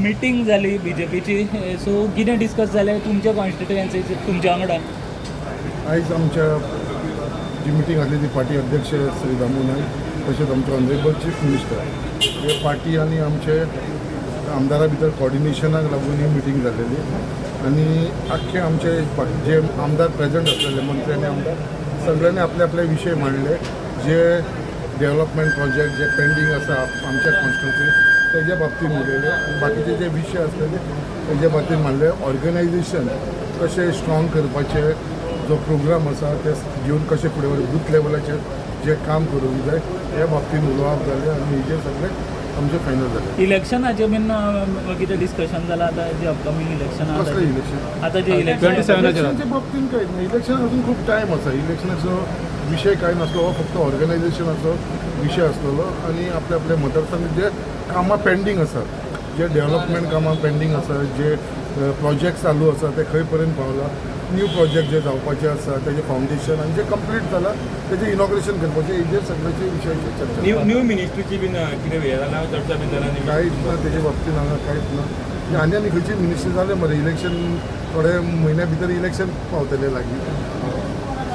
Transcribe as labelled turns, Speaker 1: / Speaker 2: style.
Speaker 1: Meeting जाली बीजेपीची, so कितें discuss जालें तुमच्या कॉन्स्टिट्युएन्सी तुमच्या वांगडा?
Speaker 2: आयज आमच्या जी मिटींग आसली ती पार्टी अध्यक्ष श्री दामू नायक तशेंच आमचे ऑनरेबल चीफ मिनिस्टर हे पार्टी आनी आमचे आमदारा भितर कॉर्डिनेशनाक लागून ही मिटींग जाल्लेली आनी आख्खे आमचे जे आमदार प्रेजंट आसलेले, मंत्री आनी आमदार, सगळ्यांनी आपले आपले विशय मांडले, जे डेव्हलपमेंट प्रोजेक्ट जे पेंडींग आसा आमच्या कॉन्स्टिट्युन्सी तेज्या बाबतीन उलयले आनी बाकीचे जे विशय आसलेले तेज्या बाबतीन मांडले. ऑर्गनायझेशन कशें स्ट्रॉंग करपाचें, जो प्रोग्राम आसा ते घेवन कशें फुडें व्हर, बूथ लेवलाचेर जे काम करूंक जाय ह्या बाबतीन उलोवप जालें आनी हेजेर सगळें आमचें फायनल जालें.
Speaker 1: इलेक्शनाचे बीन कितें डिस्कशन जालां आतां जे अपकमींग इलेक्शन?
Speaker 2: कसलें इलेक्शन?
Speaker 1: आतां जे इलेक्शन.
Speaker 3: 27.
Speaker 2: इलेक्शनच्या बाबतीन कांय ना. इलेक्शन अजून खूब टायम आसा. इलेक्शनाचो विशय कांय नासलो, हो फक्त ऑर्गनायझेशनाचो विशय आसलेलो आनी आपल्या आपल्या मतदारसंघ जे कामां पेंडींग आसा, जे डेव्हलपमेंट कामां पेंडींग आसा, जे प्रोजेक्ट चालू आसा ते खंय पर्यंत पावला, न्यू प्रोजेक्ट जे जावपाचे आसा तेजें फावंडेशन आनी जे कंप्लीट जाला तेजें इनॉग्रेशन करपाचें, हेजेर सगळ्याचे विशयाचेर चर्चा.
Speaker 4: न्यू न्यू मिनिस्ट्रीची बीन कितें हें जाला, चर्चा बीन जाला?
Speaker 2: कांयच ना तेजे बाबतीन हांगा कांयच ना. आनी आनी खंयची मिनिस्ट्री जालें मरे, इलेक्शन थोडे म्हयन्या भितर इलेक्शन पावतले लागीं.